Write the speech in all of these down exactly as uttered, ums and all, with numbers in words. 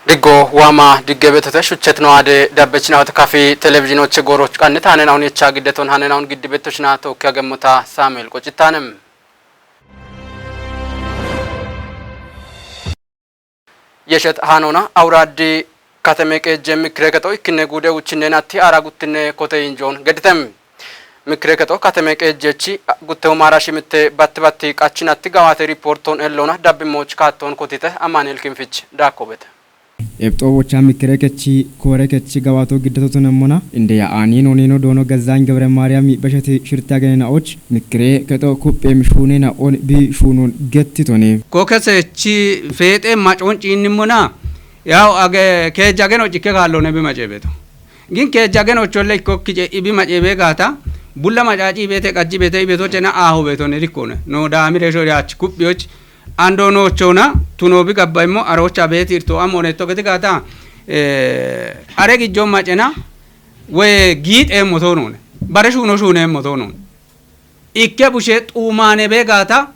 Diggo waama digge betote shuchetino ade dabbechinawote kafi televizhinoche gooroch qanne taanenawun yecha giddeton hanenawun giddi betoshina tookki agemmota Samuel Qocittanem. Yeshet Hanona Awuraaddi Kateme Qeejje Mikkire Kexo Ikkine Guude Uchinneen Atti Aara Guttinne Kote Injoon Geditem. Mikkire Kexo Kateme Qeejjechi Gutte Umaara Shimitte Batti Batti Qachin Atti Gawaate Riippoortoon Elloona Dabbimmoch Kaattoon Kotite Amaanuel Kinfich Daakkobete. Ebxoo bocha mikkire kechi koore kechi gawaato giddato tunemmona inde ya aani nooneno doono Gazzaany Gabre Maariyam besheti shirte agenena och mikkire kexo kuphe mishuunena on bi shuunon gettitone. Ko kesechi feexe macoon ciinnimmona yaw age keejja geno cikke kaallone bi maceebeto. Gin keejja geno cholle ikkokki ce ibi maceebe gaata bulla macaaci beete qajji beete ibeto cena aaho beetone rikkone no daami resho yaach kuphiyoch Ando noochoona tunoobi gabbaimmo aroocha beeti irto ammoonetto gede gaata, eh, are gijjo macena woy giixeemmo toonoone. Bare shuuno shuuneemmo toonoone. Ikke bushe xuumaane bee gaata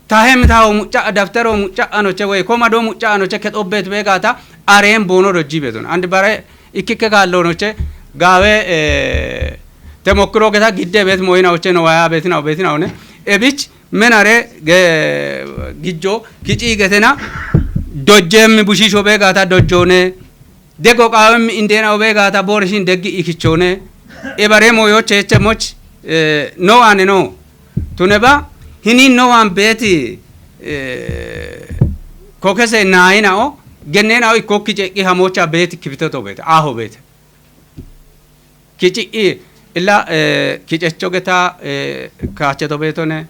tahem taho mucca daftaro mucca anoche woy komado mucca anoche kexobbeet bee gaata areen boono dojji beetona. Andi bare ikkikke kaalloonoche gaawe, eh, temokkiro geta gidde beet mooyinaoche no waya beetinawo beetinaone. Ebich menare ge-, gijjo kici getena dojjeemmi bushiisho bee gaata dojjoone. Dego qaawemmi indeenawo bee gaata boorishin deggi ikichoone. Ebare mooyo cheeche moch, eh, no ane no. Tuneba hinin no wan beeti, eh, kokese naayinao, genneenao ikkokki ceqqi hamoocha beeti kibitoto beete, aaho beete. Kici'i illa, eh, kicecho geta, eh, kaacheto beetone,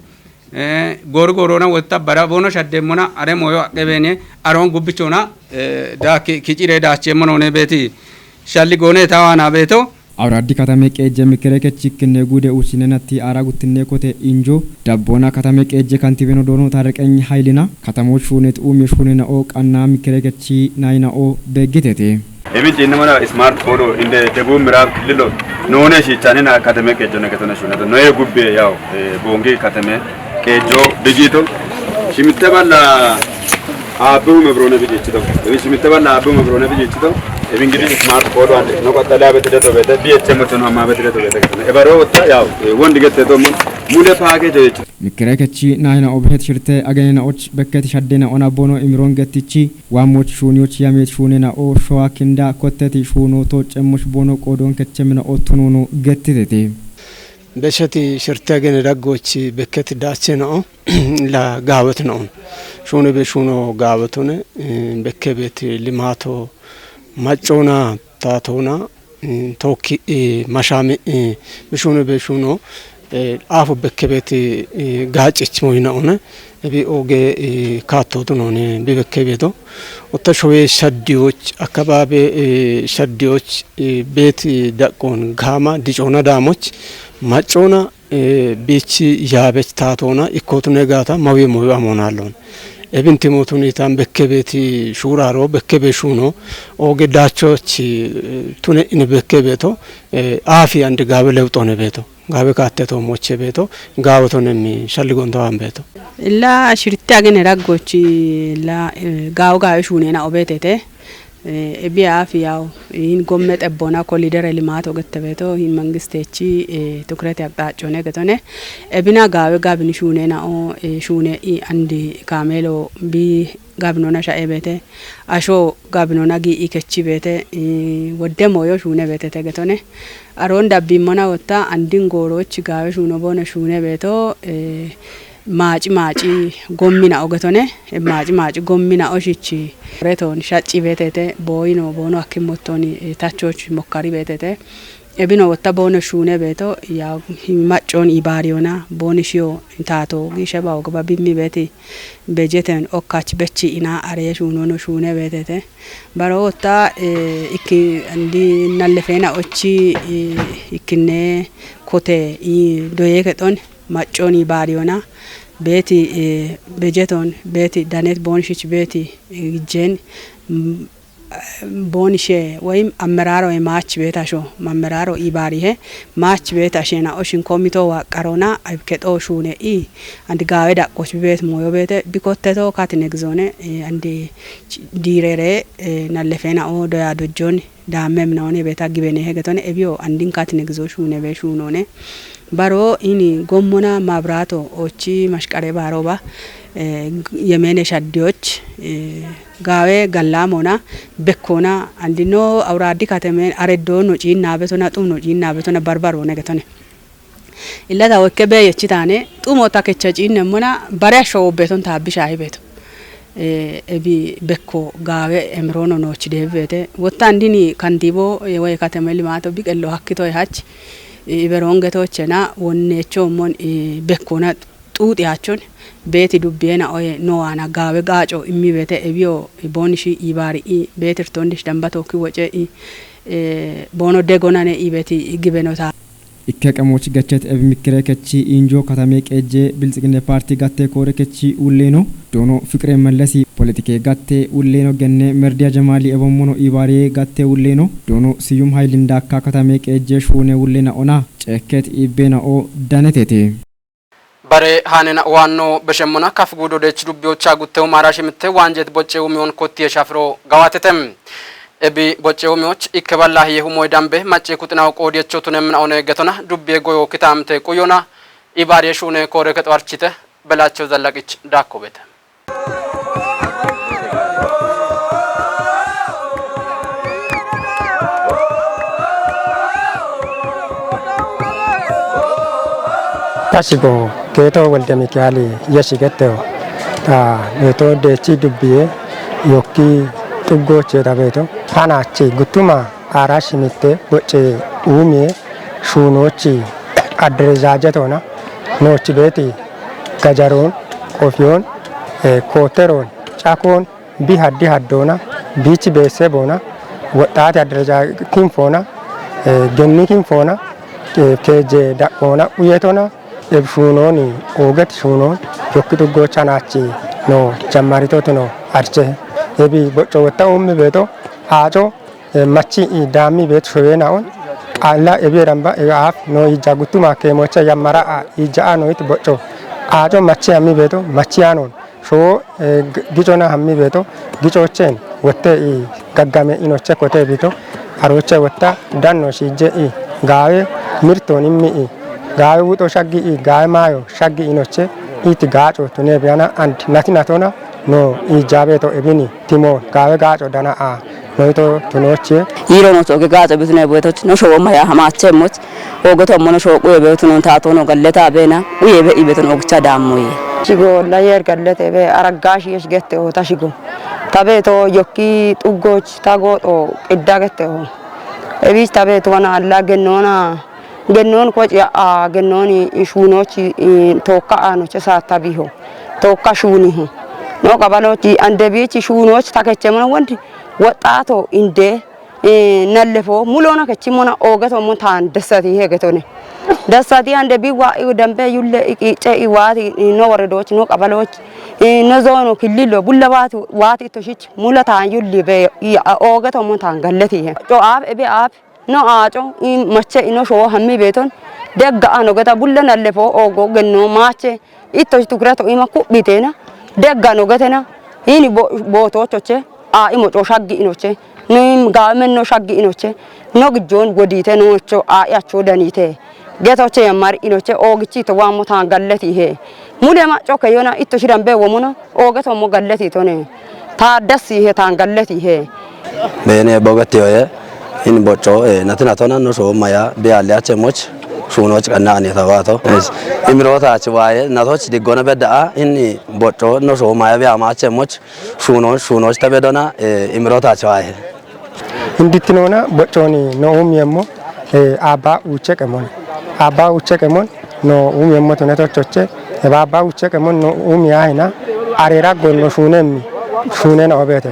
eh, goru gorona wotta bara bono shaddemmona are moyo aqe beene aron gubbichona, eh, da ki-, kicire daachemmo noone beeti shalli goone tawana beeto. Awuraddi katame qeejje mikire kechikkinne guude uussinenatti aara guttinne kote injo dabboona katame qeejje kantibeno doono Taarriqeny Hayilina katamoch shuunet uumi shuunena'o qanna mikire kechi nayina'o beeggitete. Ebin ciinnimona ismaart fodo inde debub miraab killilo noone shiichaanina katame qeejjo negetona shuuneto noye gubbe yaw, eh, boongi katame qeejjo bigiito shimitte balla aabbihu mebroone bigiichito. Ebin shimitte balla aabbihu mebroone bigiichito. Ebin gidi ismaart fodo ande no qaxxalaa beti deto bete, B H M tono amma beti deto bete. Ebaro wotta yaw, eh, wondi gette to mun mule paake jeechi. Mikire kechi nayina'o behet shirte agenena'och bekketi shaddena'ona bono imiron gettichi waamoch shuuniyoch yamet shuunena'o showa kinda kotteti shuuno to cemmoch bono qoodon kechemmina'o tununo gettitete. Besheti shirte agene daggochi bekketi daachena'o la gaawetna'on. Shuune be shuuno gaawetone, eh, bekke beeti limaato maccoona taatoona, mm, tookki, eh, mashaami, eh, mishuune be shuuno, eh, aafo bekke beeti, eh, gaacich moyina one, ebi oge, eh, kaattootu noone bi bekke beeto. Otta showe shaddiyoch, akabaabe, eh, shaddiyoch, eh, beeti daqqoon gaama dicoona daamoch, maccoona, eh, biichi yaabech taatoona ikkootu ne gaata mawi moyo amoonaalloon. Ebin timootun itan bekke beeti shuuraaro bekke be shuuno, oge daachoch, eh, tune ine bekke beeto, eh, aafi ande gaawe lewxoone beeto, gaawe kaatte toommoche beeto, gaawe tonemmi shalligontawaan beeto. Illa shirte agene daggochi illa, eh, gaawe gaawe shuuneena'o beetete. Eh, ebi aafi yaw, hin gomme xebboona kolidere limaato gette beeto, hin mangistechi, eh, tukurete aqxaaccone getone. Ebina gaawe gaabini shuuneena'o, eh, shuune i andi kaameelo bi gaabinona sha'e beete. Asho gaabinona gii'i kechi beete, eh, wodde mooyo shuune beetete getone. Aroon dabbiimmona wotta andin goorochi gaawe shuuno boona shuune beeto, eh, maaci maaci gommina ogetone, maaci maaci gommina oshichi retoon shacci beetete, booyino boono akkimmottooni, eh, tachoch mokkari beetete. Ebino wotta boono shuune beeto, ya, hin maccoon ibaariyona, booni shiyo taato, giishe bawo gaba bimmi beeti, bejeten okkach bechi ina areye shuunono shuune beetete. Baro wotta, eh, ikki andi nallefeena ochi, eh, ikkinne kote, i, doye kexon, maccooni baariyona, beeti, eh, bejeton, beeti danet boonshich beeti, eh, gijjeen, mm, Boonishe woyim ammeraaro ye maach beeta sho, mammeraaro i baarihe maach beeta shena oshin komito wa qarona abke to shune i and gaawe daqqoch beet moyo beete bikotteto katine gizoone, eh, and diirere, eh, nallefena o doya dojjon daamme minaone beeta gibene hegetone ebiyo andin katine gizo shune be shunone. Baro ini gommona mabrato ochi mashqare baroba, eh, yemene shaddiyoch, eh, gaawe gallamona bekkona andino awuradi kateme areddo no ciinna betona xum no ciinna betona barbaro negetone. Illata wokke be yechitane xumo takecha ciinne mona bare asho beton tabbisha hibeto. Eh, ebi bekko gaawe emrono nochi debete. Wotta andini kantibo, eh, woy kateme limato biqello hakkito hach. Iberonge tochena wonnecho mon, eh, bekkona xuuxi achon beeti dubbiyena oye no ana gaawe gaaco immi beete ebiyo boonishi ibaari i beetir tondish damba tookki woce i, eh, boono degonane i beeti gibenota. Ikke qamoch gachet ebi mikkire kechi injo katame qeje bilxiginne parti gatte koore kechi ulleno doono Fiqire Mellesi politike gatte ulleno genne Merdiya Jamaali ebommono ibaariye gatte ulleno doono Siyum Haylinda akka katame qeje shuune ullena ona ceekket ibbena o danetete. Bare haanena waanno beshemmona kaf guudo deech dubbiyocha guttewu maaraashimitte waanjeet bocce umiyoon kottiye shafiro gawaatete. Ebi bocce umiyoch ikke balla hiye humoy dambe macce kuxinawo qoodiyecho tunemna one getona dubbiye goyo kitaamte quyona ibaariye shuune koore kexo archite Belacho Zallaqich daakko bete. Tashigo Keeto Wolde Mikaeli yeshi getteho. Ta beeto deechi dubbiye yokki xuggoche ta beeto. Hanachi guttuma aara shimitte bocce uumiye shuunoochi adderejajetona noochi beeti gajaroon, qofiyoon, eh, kooteroon, cakoon, bi haddi haddoona, biichi beesseboona, woxxaati addereja kinfoona, eh, genni kinfoona, eh, keeje daqoona uyetona, ebi shuunooni ooget shuunoon yokki xuggoocha naachi no jammaritooti no arche. Ebi bocco wotta uummi beeto aaco, eh, machi i daammi beeto showeena on, alla ebi eramba ebi aaf no ija guttuma keemocha yammara a ija a noit bocco. Aaco machi ammi beeto machi aanon. Shoo, eh, g-, gicona hammi beeto, gicochen wotte i gaggame inoche kote bito, aroche wotta danno shiije i gaawe mirton immi i gaawe wuxo shaggi i gaawe maayo shaggi inoche iti gaaco tune biyana and nati natona no i jaabeto ebini timo gaawe gaaco dana a noito tunoche. Yiro no soge gaaco bitune boetoch no showo maya hamache moch. Ogoto mono shooqu yebe tunon taatono galleta beena, u yebe ibeton ogcha daammoye. Shigo la yer gallete be araggash yesh gette o ta shigo. Tabe to yokki xuggoch ta goxo qidda gette o. Ebis tabe to wana alla gennona, gennon koci a gennoni shuunochi, i, tokka anoche sa tabiho. Tokka shuuniho. No qabalochi ande bichi shuunochi takeche mono wondi. Woxxaato inde, eh, nallefo mulona kechimmona oogeto mo taan dessati hegetone. Dessati ande bi wa i dambe yulle i qiice i waati i no woredoch no qabaloch i no zoono killillo bulla waati waati toshich mula taan yulli be i a oogeto mo taan galleti he. Co aab ebe aab no aaco i mache i no shoo hammi beeton degga ano geta bulla nallefo oogo genno maache Ittoch tukureto ima kubbitena, degga no getena, ini bo-, bootochoche, a imo co shaggi inoche, no im gaamen no shaggi inoche, no gijjon godite nocho a iacho danite. Getoche yammar inoche, oogichi to wammo taan galleti he. Mule macco keyona ittoch dambe womona, oogeto mo galleti tone. Taaddassi he taan galleti he. Bene bogetiyo ye in bocco, eh, natina tona no so maya be ale ache moch shuno chkanna ani tawato. Yes. Imrota chwaye natoch digona bedda in bocco no so maya be ama ache moch shuno shuno tabedona, eh, imrota chwaye. Inditinona bocconi no umiyemmo, eh, abba uche kemon. Abba uche kemon no umiyemmo tune tochoche. E abba uche kemon no umiya hina. Arera gonno shunemmi. Shunena obete.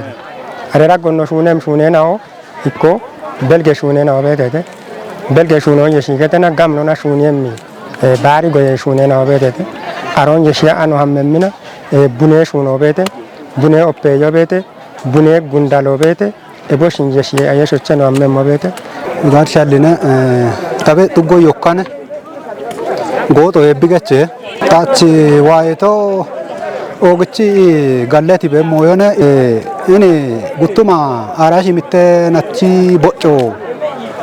Arera gonno shunem shunena o. Ikko belge shuunena obeetete. Belge shuunoyye shiigetena gamnona shuuniyemmi, eh, baari goye shuunena obeetete. Aroonye shiya ano hammemmina, eh, bunee shuuno beete, bunee oppeeyo beete, bunee gundalo beete, Ebo shinje shi aye shoche no amme mobete. Ugar shalline, eh, tabe tuggo yokkane. Goto ebbigache. Tachi waeto ogichi galleti be moyone, eh, ini guttuma arashi mitte nachi bocco.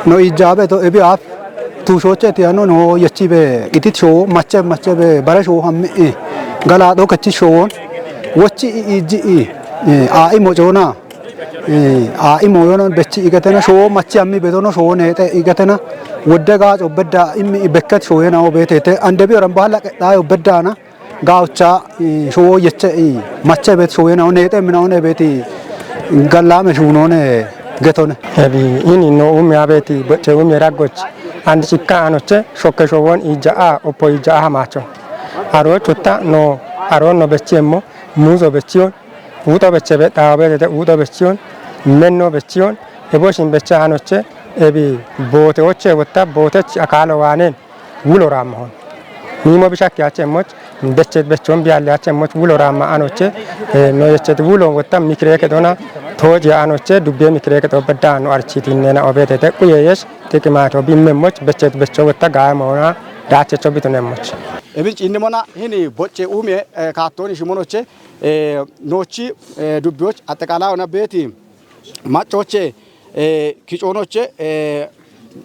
No ijabe to ebi af tu shoche ti ano no yechi be itit sho mache mache be bara sho hammi, eh, gala do kachi sho. Wochi i iji i, eh, a i mocona. Eh, a imo yono bechi igatena sho machi ammi bedono sho nete igatena. Wodde gaco bedda immi bekkat sho yena o betete. Ande bi oran bala qedda yo beddana. Gaucha, eh, sho yeche, eh, mache bet sho yena o nete mina one beti gallame shunone getone. Ebi ini no umi abeti boche umi ragoch. And chikka anoche shokke sho won ija a opo ija a hamacho. Aro chutta no aro no bechemo muzo bechion. Uto beche be dawo be de uto bechion. Menno bechion. Ebo shin becha anoche. Ebi bote oche wotta bote chi akalo wanen. Wulo ramahon. Mimo bishak yache moch. Beche bechon bialle yache moch wulo rama anoche. Eh, no yeche wulo wotta mikreke dona. Toji anoche dubbe mikreke to bedda no architi nena obete te kuyeyesh. Tikimato bimme moch beche becho wotta gaya mona. Dache chobito ne moch. Ebin cinni mona hini bocce umie, eh, kattoni shimonoche, eh, nochi, eh, dubbiyoch ateqala ona beti maccoche, eh, kiconoche, eh,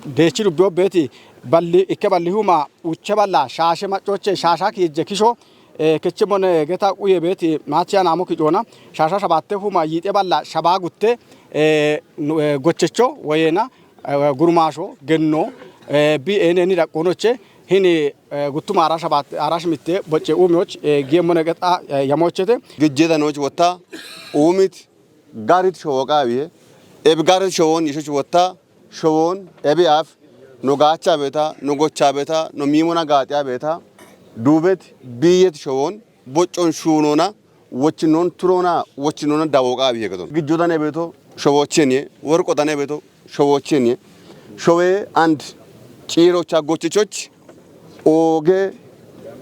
dechi dubbiyo beti balli ikke balli huma uche balla shashe maccoche shasha kije kisho, eh, kechimone geta uye beti machi anamo kicona shasha shabatte huma yite balla shaba gutte, eh, nu-, eh, gochecho woyena, eh, gurmasho genno, eh, bi eneni daqqonoche hini, eh, guttuma arash abat-, arash mitte bocce umioch, eh, giemmone qexa, eh, yamochete. Gijjeta nooch wotta uumit garit showo qaawiye. Ebi garit showon yeshoch wotta showon ebi af no gaacha beeta, no gocha beeta, no miimona gaaxiya beeta. Duubet biyet showon boccon shuunona wochinoon turoona wochinoona dawooqaa wiye gedon. Gijjo dane beeto showoocheniye, worqo dane beeto showoocheniye. Showee and ciirocha gochichoch ooge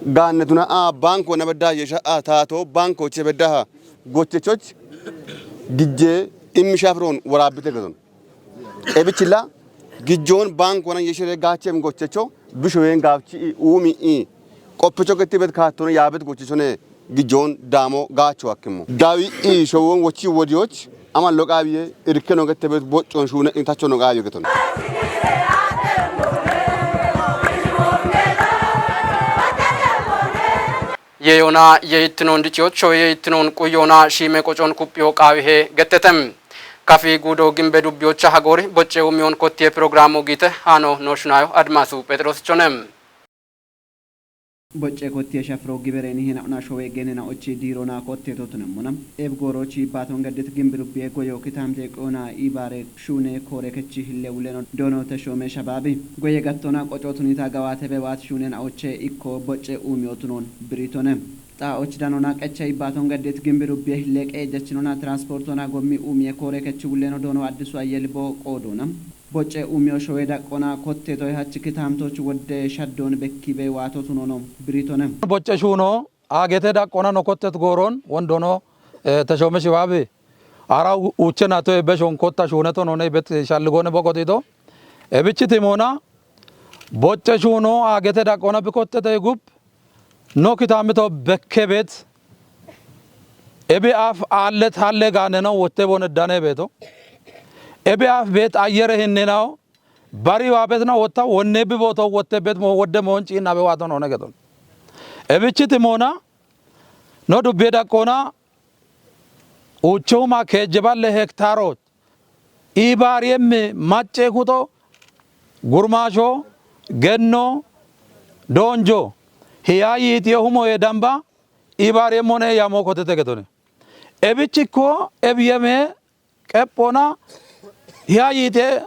gaannetuna a banko na bedda yesha a taato bankoche beddaha gochichoch gijje immi shafron woraabbite gedon. Ebichilla gijjoon baankona yeshire gaachem gochecho bishoyen gaabchi i uumi i qoppicho gettibet kaattono yaabet gochechone gijjoon daamo gaacho akkimmo. Dawi i showon wochi wodiyoch amallo qaabiye irkeno gettebet boccon shuune intachono qaabiye geton. Yeyoona yeyittinoon dichiyocho yeyittinoon quyyoona shiime qocoon kuphiyo qaawihe gettetem. Kafi guudo gimbe dubbiyocha hagoori bocce umiyoon kottiye pirogiraamo giite haano nooshunayo Adimaasu Pheexiroosi chone. Bocce kottiye shafiro gibereeni hena'una showe genena ochi diirona kotte totunemmona. Ebgoorochi baaton gaddit gimbi dubbiye goyo kitaamte qoona ibaare shuune koore kechi hille wuleno doono teshoome shabaabi. Goye gattona qoco tunita gawaate bewaat shuunen aoche ikko bocce umiyo tunoon biritone. Xa och danona qecha ibbaaton gaddit gimbi dubbiye hille qeejjachinona transportona gommi umiye koore kechi wulleno doono Addisu Ayyeli boo qoodona. Bocce umiyo showe daqqona kotte toy hach kitaamtoch wodde shaddoon bekkibe waato tunono biritone. Bocce shuuno aagete daqqona no kottet gooron wondono, eh, teshoome shibaabi. Ara u-, uchena toy beshon kotta shuune tonone ibet shalligone boqotito. Ebichi timona bocce shuuno aagete daqqona bi kottete gub no kitaamito bekke beet. Ebi af aallet halle gaaneno wotte bone dane beeto. Ebi af beet ayyere hinnenawo bari waabetna wotta wonne bi booto wotte beet mo wodde moon ciinna be waaton one geton. Ebichi timona no dubbiye daqqona uchuma keejje balle hektaarot. Ibaariyem macce kuto gurmaasho genno doonjo hiya yiitiye humoye damba ibaariyemmone yamo kotete getone. Ebichikko ebiyeme qephona hiya yiite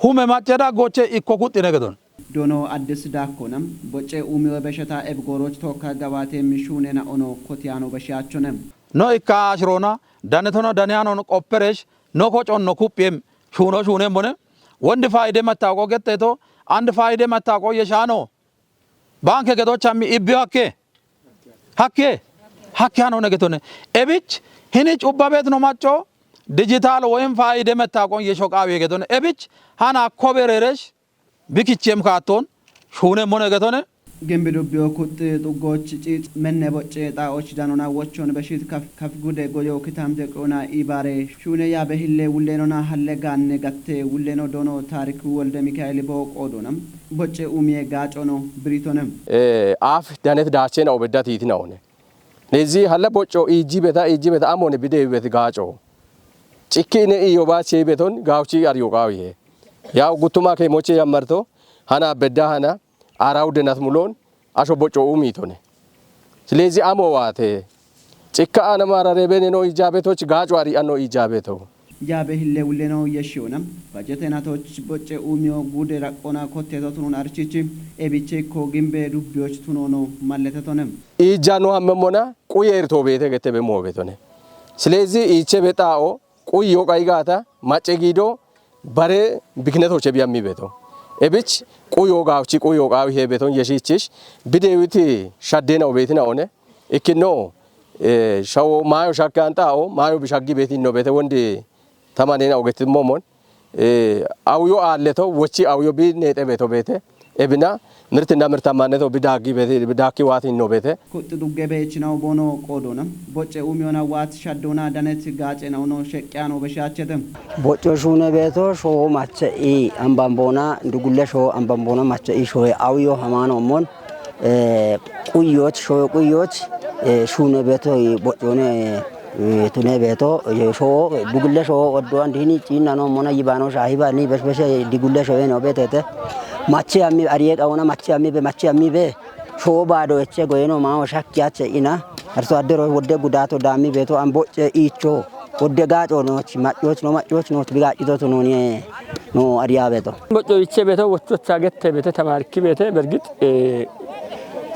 hume macce daggoche ikko kuxxine gedon. Doono Addis daakkona bocce umiyo besheta ebgooroch tokka gawaate mishuunena ono kotiyaano beshiyaachone. No ikka ashirona danetono daniyanon qopperesh no kocon no kuphiem shuuno shuunemmone. Wondi faayide mattaaqo getteto and faayide mattaaqo yeshaano. Baanke gedoch hammi ibbiyo hakke. Hakke. Hakke hano ne getone. Ebich hini cubba beet no macco dijital woyim faayide mettaaqon yesho qaawi hegetone. Ebich hana kobereresh bikichiem kaaton shuune mone getone. Gimbi dubbiyo kuxxi xuggoch ciic menne bocce xaa'och danona wochon beshit kaf-, kaf gude goyo kitamte qona ibare shuune ya behille wullenona halle gaanne gatte wulleno dono taariku wolde Mikaeli boo qoodona. Bocce umiye gaacono biritone. Eh, aaf danet daachena obedda tiitina one. Nezi halla bocco iijji beta, iijji beta amone bidewi beti gaaco. Cikki ine iyo baache beton gaawchi ariyo qaawihe. Yaw guttuma ke moche yammarto, hana bedda hana, araw denat mulon, asho bocco umitone. Silezi amo waate. Cikka ana marare bene no iijja betoch gaaco ari ano iijja beto. Jaabe hille wulleno yeshiyona. Bajete natoch bocce umiyo gude raqqona kotteto tunun archichi. Ebiche ko gimbe dubbiyoch tunono malletetone. Iijja no hammemmona quyeerto beete gette be moobetone. Silezi iiche be xaa'o quyo qaygata macce gido bare biknetoche biyammi beto. Ebich quyo gaawchi quyo qaawi he beton yeshichich bidewiti shaddena obetina one. Ikkino, eh, shawo maayo shakkan xaa'o maayo bishaggi beti no bete wondi tamanena ogetimmo mon. Eh, awuyo aalleto wochi awuyo bi neexe beto beete. Ebina mirtinna mirtammanneto bi daaggi beete, bi daakki waati no beete. Kuxxi dugge beechinaw bono qoodona. Bocce umiyona waat shaddona danet gaacena uno sheqqiyano beshaachete. Bocco shuune beeto shoo mache i ambambona dugulle shoo ambambona mache i shoo awuyo hamano mon, eh, quyoch shoo quyoch, eh, shuune beeto i boccone, eh, tune beeto, eh, shoo dugulle shoo oddo andini ciinna no mona yibano shaahiba ni beshbeshe digulle shoo eno beetete. Mache ammi ariye qawona mache ammi be mache ammi be shoo baado eche goyeno maawo shakki ache ina. Arso addero wodde gudato daammi beeto an bocce iicho wodde gaaco nooch, maccoch no, maccoch nooch bi gaaccito tunoni no ariya beeto. Bocco iiche beeto, wochocha gette beete, tamarki beete, bergit, eh,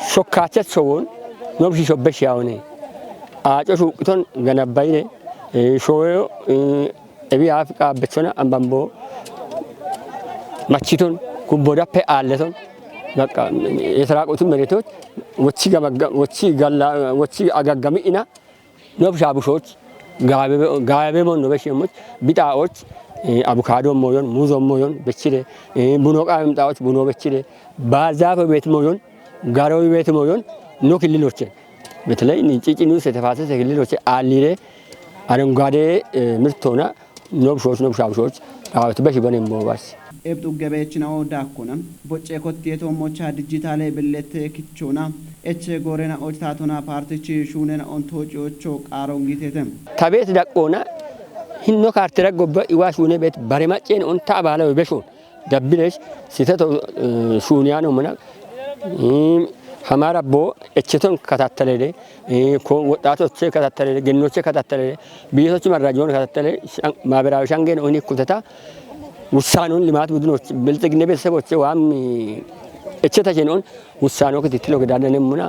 shokkache showon, nobshi shobbe shiyawone. Aaco shuuqiton ganabbayire, eh, showeyo, eh, ebi aaf qaabbechona ambambo machiton kubbodappe aalleton, በቃ፣ የተራቆቱ መሬቶች ወቺ ገመጋ-፣ ወቺ ገላ-፣ ወቺ አጋጋሚ ኢና፣ ኖብ ሻቡሾች፣ ጋበ-፣ ጋበ ሞን ኖበ ሸሞች፣ ቢጣዎች፣ እ፣ አቮካዶ ሞዮን፣ ሙዞ ሞዮን በችደ፣ እ፣ ቡኖ ቃምጣዎች፣ ቡኖ በችደ፣ ባዛፈ ቤት ሞዮን፣ ጋሮዊ ቤት ሞዮን፣ ኖ ክልሎችን፣ በተለይ ኒ-፣ ጭጭ ንዑስ የተፋሰስ ክልሎች አሊሬ አረንጓዴ፣ እ፣ ምርት ሆና፣ ኖብሾች፣ ኖብሻብሾች፣ አዎ፣ ትበሽ በኔ ሞባስ። ኤብ ጡገ ቤችናው ዳኮነ፣ ቦጨ ኮቴቶ ሞቻ ዲጂታሌ ብሌቴ ኪቾና፣ ኤቼ ጎሬና ኦጅታቶና ፓርቲቺ ሹኔና ኦንቶጪ ኦቾ ቃሮን ጊቴተ። ተቤት ዳቆና፣ ሂኖ ካርቴራ ጎበ ኢዋ ሹኔ ቤት በሬ ማጬን ኦንታ ባለ ቤሾን፣ ደብሌሽ፣ ሲተቶ፣ እ፣ ሹኒያኖ ምና፣ እ፣ ሀማራ ቦ፣ ኤቼቶን ከታተለደ፣ እ፣ ኮ-፣ ወጣቶቼ ከታተለ፣ ገኖቼ ከታተለ፣ ብየቶች መራጃውን ከታተለ፣ ሻ-፣ ማህበራዊ ሻንጌን ኦኒ ኩተታ ውሳኔውን ልማት ቡድኖች፣ ብልጽግና ቤተሰቦች ዋም እቸ ተሸነውን ውሳኔው ክትትሎ ገዳደን ሙና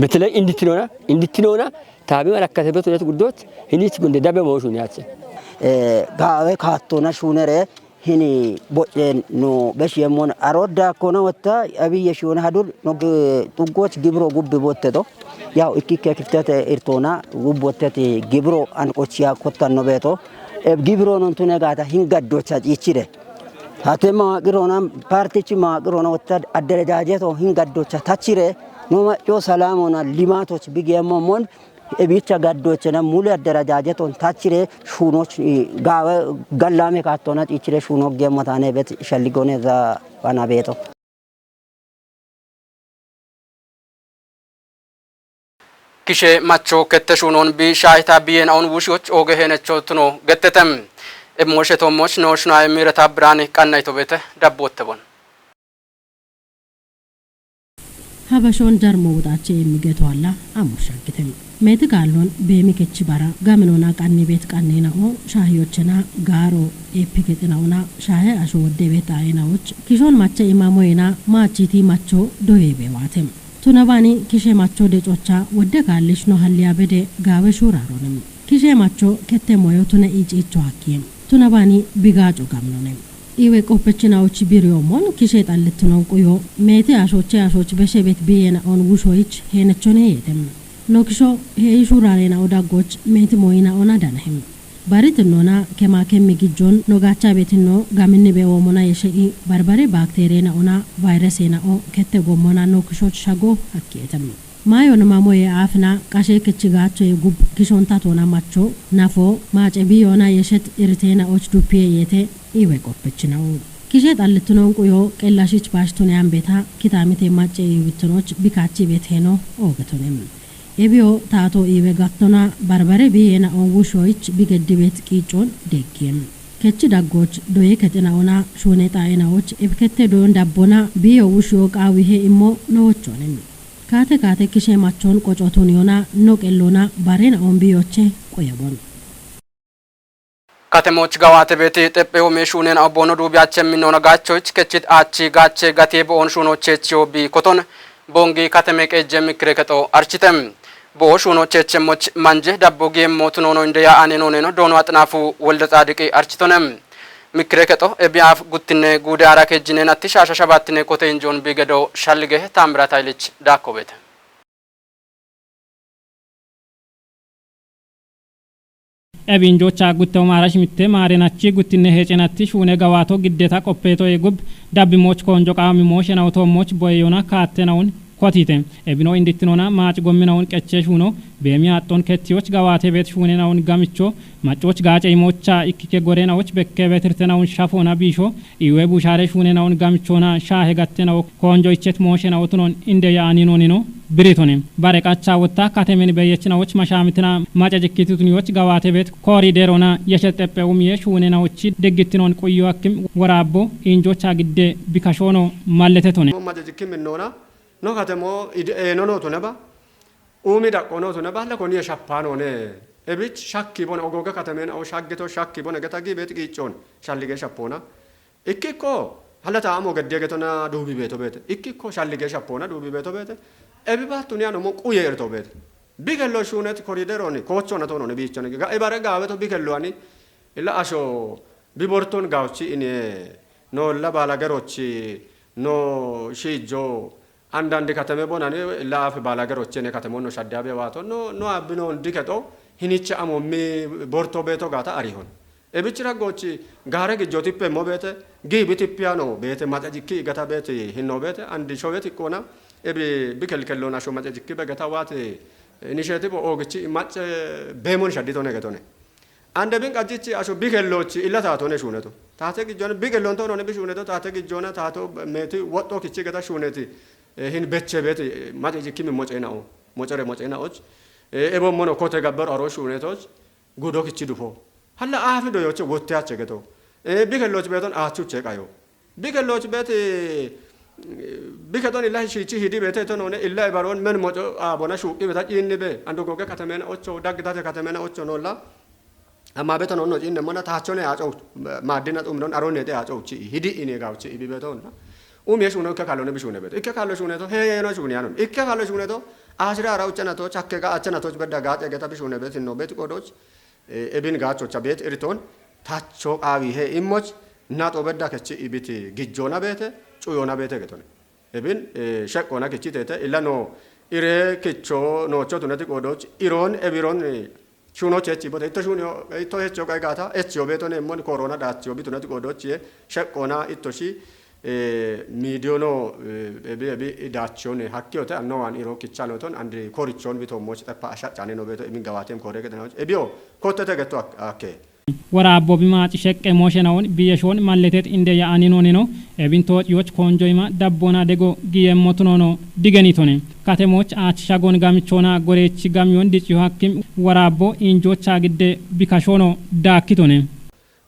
በተለይ እንድትኖና፣ እንድትኖና ታቢ መለከተበት ሁለት ጉዳዮች ህኒች ጉንደ ደበ መሆኑን ያቸ። እ፣ ጋዌ ካቶና ሹነሬ ሂኒ ቦ-፣ ኖ በሽ የሞን አሮዳ ኮነ ወታ አብየ ሽዮን ሀዱር ኖግ ጡጎች ግብሮ ጉብ ቦተቶ። ያው እኪ ከክፍተት እርቶና ጉብ ወተት ግብሮ አንቆች ያኮታን ነው ቤቶ። እብ ግብሮ ነው እንቱ ነጋታ ሂንጋዶቻ ጭችደ። ሀቴ መዋቅር ሆና ፓርቲች መዋቅር ሆና ወታ አደረጃጀት ሆ ሂንጋዶቻ ታችረ ኖ ማጮ ሰላም ሆና ልማቶች ብግ የሞሞን እቢቻ ጋዶችና ሙሉ አደረጃጀቶን ታችሬ ሹኖች ጋወ ገላሜ ካቶና ጭችሬ ሹኖ ገሞታኔ ቤት ሸልጎኔ ዛ ባና ቤቶ። Kishe macho kette shunon bi shahita biyen aun wushoch oge henecho tuno gettetem. Emoshetomoch noshna emireta brani qannayto bete dabbottebon. Habashoon jarmo wuxaache immige toalla ammo shaggite. Meeti gaalloon beemi kechi bara gaminona qanni beet qanneena'o, shaahiyochena gaaro eeppi gexena'ona, shaahe asho wodde beet aayena'och kishoon mache imamoyena maachiti macho doye beewaate. Tunabani kishe macho decocha wodde gaallish no halliya bede gaawe shuuraaronem. Kishe macho kette moyo tune iiciicho hakkiye. Tunabani bigaaco gaminone. Iwe qoppechinaoch biriyoommon kishe xallettuno quyo meeti ashoche ashoch beshe bet biyena'on wushoyich heenechone yeetem. No kisho heeyi shuuraanena'o daggoch meeti moyina'ona danahem. Baritinona kemakemi gijjon no gacha betino gaminni be omona yeshe'i barbare bakteriyena ona vayresena'o kette gommona no kishoch shago hakketem. Mayon mamoye afina qashe kichi gacho ye gub kishonta tona macho nafo mace biyona yeshet iritena och dupiye yete iwe qoppechina'o. Kishe xallitino unquyo qellashich bashtune ambeta kitamite mace iwitinoch bikachi beteno ogetonem. Ebiyo taato iwe gattona barbare biyena on wushoich bigeddibet qiicon deggiem. Kechi daggoch doye kexena ona shune xaena och ebkette doyon dabbona biyo wusho qawihe immo no wochonem. Kaate kaate kishe machon qocotun yona no qellona barena on biyoche qoyabon. Katemoch gawate beti xephe umi shunen awbono dubi achemminona gachoch kechit achi gache gati bo on shuno chechiyo bi koton bongi kateme qejje mikire kexo architem. Bo shuno chechemmoch manje dabbo giyemmo tunono indeya ane noneno dono axinafu wolde xaadiqi architonem. Mikire kexo ebiyaaf guttinne guude ara kejjinen atti shaasha shabattine kote injoon bi gedo shallige Taamiraat Hayilich daakkobete. Ebinjocha gutte umaara shimitte maarenachi guttinne heecenatti shuune gawaato giddeta qopheeto eegub dabbimooch koonjo qaamimooshena otoommooch boyeyona kaattenaun kotite. Ebino indittinona maaci gomminaun qeche shuuno beemi aaxxon kettiyoch gawaate beet shuunenawun gamicho maccoch gaace imoocha ikkike gorenawoch bekke betirtenawun shafoona biisho iwe bushaare shuunenawun gamichona shaahe gattenawo koonjo ichet mooshena otunon inde ya'aninonino biritone. Bare qacha wotta katemen beyechinawoch mashaamitina maca jikkitituniyoch gawaate beet kooriderona yeshe xephe umiye shuunenawochi diggittinon quyyo akkim woraabbo injocha gidde bikashoono malletetone. Maca jikki minnoona no katemo ide eenono tuneba Umi daqqoonoo tune baalla konni ye shappaanoone. Ebich shakki bone ogooge katameen awo shaggito shakki bone geta gi beeti qiiccoon shalligee shappoona. Ikkikko halla taamo geddee getona duubi beeto beete. Ikkikko shalligee shappoona duubi beeto beete. Ebi baattu niya nomo quye erto beete. Bikello shuunet korideroni koochona toonone biichone. Ga ibare gaaweto bikello ani illa asho biborton gawchi ine noolla baala gerochi no shiijjo Andaandi kateme bonani la'afi baala gerochene katemonno shaddi abe waato no, no abbinoon dikexo hinicha amo mi borto beeto gaata arihon. Ebichira goochi gaare gijjo tippe mo beete, giibi tippiya no beete, maca jikki igata beete hinno beete, andi showe tiqqoona, ebi bikelkelloona sho maca jikki begeta waate initiative oogichi macce beemon shadditone getone. Ande bin qajjichi asho bikelloochi illa taatone shuuneto. Taate gijjoona bikellonto none bi shuuneto taate gijjoona taato meeti woxxo kichi geta shuuneti, eh, hin beche beeti, eh, mace jikki mi mocenao. Mocere mocenaoch. Eh, ebo mono kote gabbaro aro shuunetoch. Gudo kichi dufo. Halla aafi doyoche wotte ache geto. Eh, bikelloch beeton aachuche qayo. Bikelloch beeti, eh, biketon illa shiichi hidi beete to none illa ibaron men moco abona shuuqi beta ciinni be. Ando goge katemena ocho, daggitate katemena ocho nolla. Amma beto nonno cinne mona tachone aco maddina xumnon arone te aco uchi hidi ine ga uchi ibi beto na. Umi shuno ikke kalone bishune beto. Ikke kallo shune to he no shuni anon. Ikke kallo shune to asira ara uchana to chakke ga achana to bedda ga te geta bishune beto no bet kodoch. Eh, ebin gacho cha bet iriton tacho qawi he immoch na to bedda kechi ibiti gijjona bete cuyona bete getone. Ebin, eh, sheqqona kichi tete illa no ire kicho no cho tunati kodoch iron ebiron, eh, Shuno chechi bote itto shunio itto hecho kai gata echi obeto ne mon corona dachi obitu nati godochi e sheqqona itto shi, eh, midiono, eh, ebi ebi idachione hakki ote anno wan iro kichano ton andi korichon bito moch tepa ashachane no beto emin gawatem kore gedano ebio kottete getto ak-, akke. Wora abbo bima ci sheqqe moshe naon biye shon malletet inde ya ani noneno ebin to yoch konjo ima dabbona dego giye motunono digenitone. Katemoch ach shagon gamichona gorechi gamiyon dichiyo hakkim wora abbo injocha gidde bikashono dakkitone.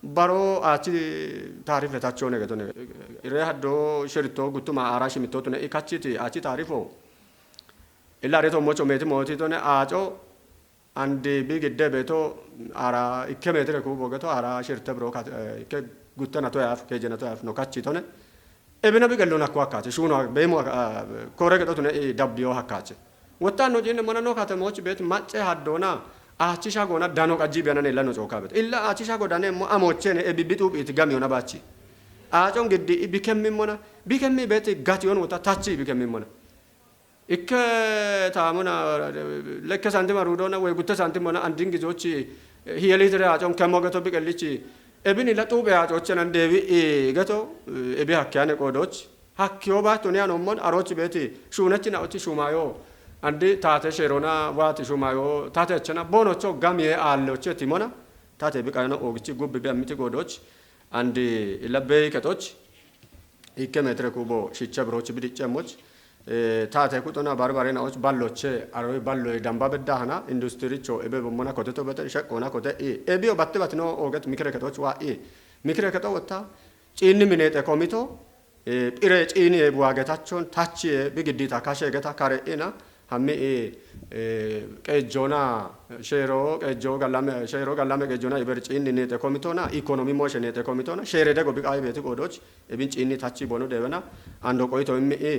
Baro achi taarife tachone getone. Ire haddo sherito guttuma ara shimitotune ikachiti achi taarifo. Illa reto mocho meti moti tone aco Andi bi gidde beeto ara ikke meetire kuubo geto ara shirte biro kat-, eh, ikke guttena to yaaf, keejena to yaaf, no kachi tone. Ebina bi gello nakko hakkache, shuno beemo, ah, kore gedo tune i dabbiyo hakkache. Wottanno jinne mona no katemoch beet macce haddona, achi shagona dano qajji biyana ne lano coka beet. Illa achi shago dane mo amochene e bibbi xubi iti gamiyo na bachi. Acon giddi i bikemmi mona, bikemmi beet gatiyon wota tachi bikemmi mona. Ikke taamona, lekke santima ruudona woy gutte santimona andin gizochi Hiye liitire haacon kemmo geto biqellichi ebini la xuuphe haacoche nan deewi geto ebi hakkiyane qoodoch. Hakkiyo baatto ni anoommon aroochi beeti shuunechi naochi shuumayo andi taate sheerona waati shuumayo taate echena boonocho gamiye aalloche timona taate biqayano oogichi gubbi bi ammiti qoodoch andi ila beeyi kexoch ikke meetire kuubo shicha biroochi bidicceemmoch. Taate kuxona barbare naoch balloche aroy balloy damba bedda hana industiricho ebe bommona koteto bete sheqqona kote i ebiyo batte batino ooget mikire kexoch waa i mikire kexo wotta ciinni mineexe komito phire ciini ebu waagetachon tachi ebi giddita kashe geta kare ina hammi i qeejjoona sheero qeejjoo gallame sheero gallame qeejjoona iber ciinni neexe komitona ikonomi mooshe neexe komitona sheere dego biqaayi beeti qoodoch ebin ciinni tachi bono deewena ando qoyito immi i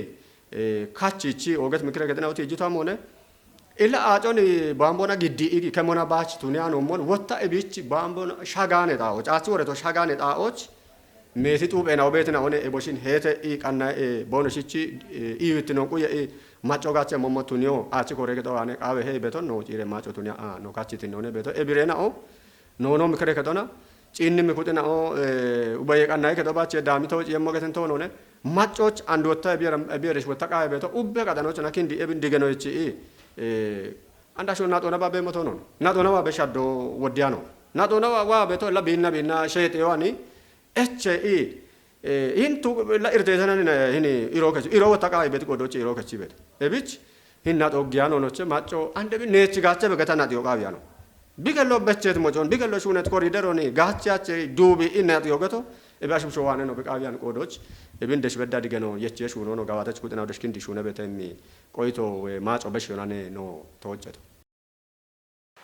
kachichi ooget mikire gedena uti ijjito amone ila aaconi baambona giddi igi kemona baachi tuni anoommon wotta ebichi baambona shagaane xaa'o caatsi woreto shagaane xaa'och meeti xuuphena obeetina one eboshin heete i qanna e boono shichi iiwittino quye i macco gache mommo tuniyo aachi kore geto ane qaawe he beto no ciire macco tunia a no kachitinone beto ebirena o noono mikire ketona ciinni mikuxinao ubaye qannayi kedo bache daamito ciiyemmo geten toonone maccoch and wotta ebiyerish wotta qaawe beto ubbe qaxanochona kindi ebin digenoyichi i andasho naxoona babbe motonon naxoona babbe shaddo woddiyano naxoona wa beto la biinna biinna sheexeyowani eche i hintu la irdeetanani hini iro kechi iro wotta qaawe beti qoodochi iro kechi beto ebich hinna xoggiyano noche macco andebi neechi gaache begeta naxiyo qaawiyano bigello bechet mojon bigello shuunet korideroni gaache ache duubi i naxiyo geto ebe ashubsho waane no biqaawiyan qoodoch ebin desh bedda digeno yechiye shuunono gawaatech kuxina desh kindi shuune betemmi qoyito we maaco besh yonane no toocheto.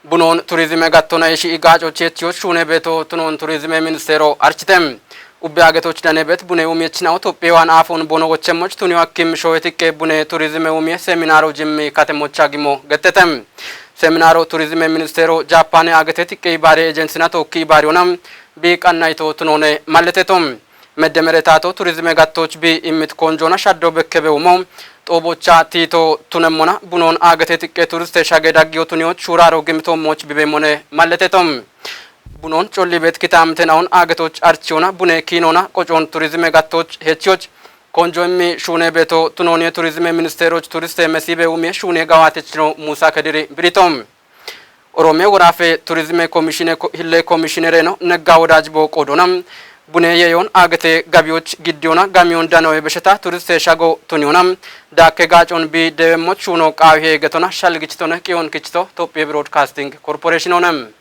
Bunoon turizime gattona ishi igaaco cheechiyo shuune beeto tunoon turizime ministeero archite. Ubbe agetoch dane bet bune umiyechinaw Tophiyawan aafon bono wochemmoch tuniyo akkim showetiqqe bune turizime umiye seminaaro jimmi katemocha gimo gettete. Seminaaro turizime ministeero Jaappaane agete tiqqe ibaare ejensina tookki ibaariyona bi qannayto tunoone malleteto. Meddemere taato turizime gattoch bi immit konjona shaddo bekkebe umo xoobocha tiito tunemmona bunoon agete tiqqe turiste shage daggiyo tuniyoch shuuraro gimitoommoch bibeemmone malleteto. Bunoon colli beet kitaamte naon agetoch archiyona bune kiinona qocoon turizime gattoch hechiyoch konjo immi shuune beeto tunooniye turizime ministeeroch turiste mesibe umiye shuune gawaatechino Muusa Kediri birito. Oromiye woraafe turizime komishine ko- hille komishinereno Negga Wodaj bo qoodona bune yeeyoon agete gabiyoch giddiyona gamiyoon danoye besheta turiste shago tuniyona daakke gaacon bi deewemmoch shuuno qaawihe getona shalgichitone qiyoon kichito Tophiye Broadcasting Corporationone.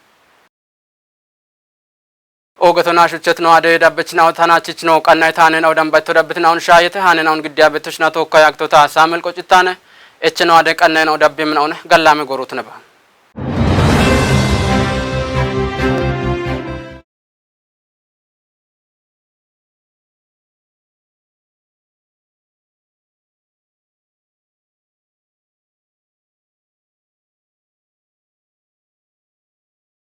Oogetona shuchetino ade dabbechinaw tanachichino qannay taanenau dambayto dabbitinaun shaayete haanenawun giddiya bettoshina tookka yaagtota Samuel Qocittaane echeno ade qannaynau dabbiminawune gallaame goorutuneba.